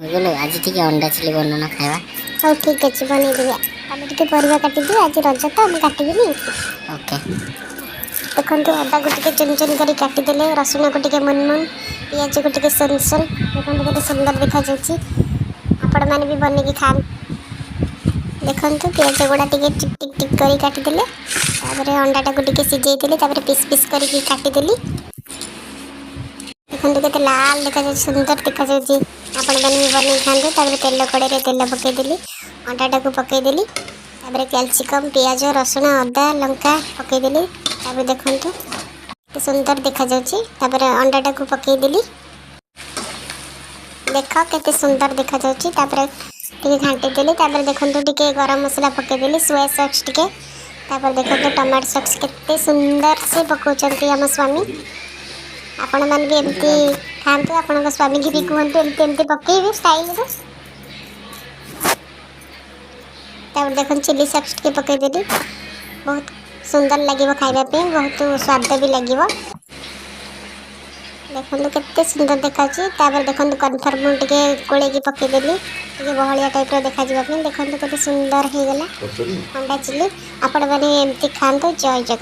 ବୁଝିଲୁ, ଆଜି ଟିକେ ଅଣ୍ଡା ଚିଲି ବନଉନ, ଖାଇବା। ହଉ, ଠିକ୍ ଅଛି, ବନେଇଦେବି। ତମେ ଟିକେ ପରିବା କାଟିଦିଅ। ଆଜି ରଜ ତ, ମୁଁ କାଟିବିନି। ଓକେ। ଦେଖନ୍ତୁ, ଅଦାକୁ ଟିକେ ଚୁନ ଚୁନ କରି କାଟିଦେଲେ, ରସୁଣକୁ ଟିକେ ମୁନ ମୁନ, ପିଆଜକୁ ଟିକେ ସୁନ ସୁନ। ଦେଖନ୍ତୁ, କେତେ ସୁନ୍ଦର ଦେଖାଯାଉଛି। ଆପଣମାନେ ବି ବନେଇକି ଖାଆନ୍ତୁ। ଦେଖନ୍ତୁ, ପିଆଜ ଗୁଡ଼ା ଟିକେ ଟିକ ଟିକ ଟିକ କରି କାଟିଦେଲେ। ତାପରେ ଅଣ୍ଡାଟାକୁ ଟିକେ ସିଝେଇଥିଲି, ତାପରେ ପିସ୍ ପିସ୍ କରିକି କାଟିଦେଲି। ଦେଖନ୍ତୁ, କେତେ ଲାଲ ଦେଖାଯାଉଛି, ସୁନ୍ଦର ଦେଖାଯାଉଛି। ଆପଣମାନେ ବି ବନେଇକି ଖାଆନ୍ତୁ। ତାପରେ ତେଲ କଡ଼େଇରେ ତେଲ ପକେଇଦେଲି, ଅଣ୍ଡାଟାକୁ ପକେଇଦେଲି। ତାପରେ କ୍ୟାପ୍ସିକମ୍, ପିଆଜ, ରସୁଣ, ଅଦା, ଲଙ୍କା ପକେଇଦେଲି। ତାପରେ ଦେଖନ୍ତୁ, କେତେ ସୁନ୍ଦର ଦେଖାଯାଉଛି। ତାପରେ ଅଣ୍ଡାଟାକୁ ପକେଇଦେଲି। ଦେଖ, କେତେ ସୁନ୍ଦର ଦେଖାଯାଉଛି। ତାପରେ ଟିକେ ଘାଣ୍ଟି ଦେଲି। ତାପରେ ଦେଖନ୍ତୁ, ଟିକେ ଗରମ ମସଲା ପକେଇଦେଲି, ସୋୟା ସକ୍ସ ଟିକେ। ତାପରେ ଦେଖନ୍ତୁ, ଟମାଟୋ ସକ୍ସ କେତେ ସୁନ୍ଦର ସେ ପକାଉଛନ୍ତି ଆମ ସ୍ୱାମୀ। ଆପଣମାନେ ବି ଏମିତି ଖାଆନ୍ତୁ। ଆପଣଙ୍କ ସ୍ୱାମୀକି ବି କୁହନ୍ତୁ, ଏମିତି ଏମିତି ପକେଇବେ ଷ୍ଟାଇଲରେ। ତାପରେ ଦେଖନ୍ତୁ, ଚିଲି ସକ୍ସ ଟିକେ ପକେଇଦେଲି। ବହୁତ ସୁନ୍ଦର ଲାଗିବ ଖାଇବା ପାଇଁ, ବହୁତ ସ୍ୱାଦ ବି ଲାଗିବ। ଦେଖନ୍ତୁ, କେତେ ସୁନ୍ଦର ଦେଖାଯାଉଛି। ତାପରେ ଦେଖନ୍ତୁ, କର୍ଣ୍ଣଫ୍ଲୋର ମୁଁ ଟିକେ ଗୋଳେଇକି ପକେଇଦେଲି, ଟିକେ ବହଳିଆ ଟାଇପ୍ର ଦେଖାଯିବା ପାଇଁ। ଦେଖନ୍ତୁ, କେତେ ସୁନ୍ଦର ହେଇଗଲା ଅଣ୍ଡା ଚିଲି। ଆପଣମାନେ ଏମିତି ଖାଆନ୍ତୁ। ଜୟ ଜଗନ୍ନାଥ।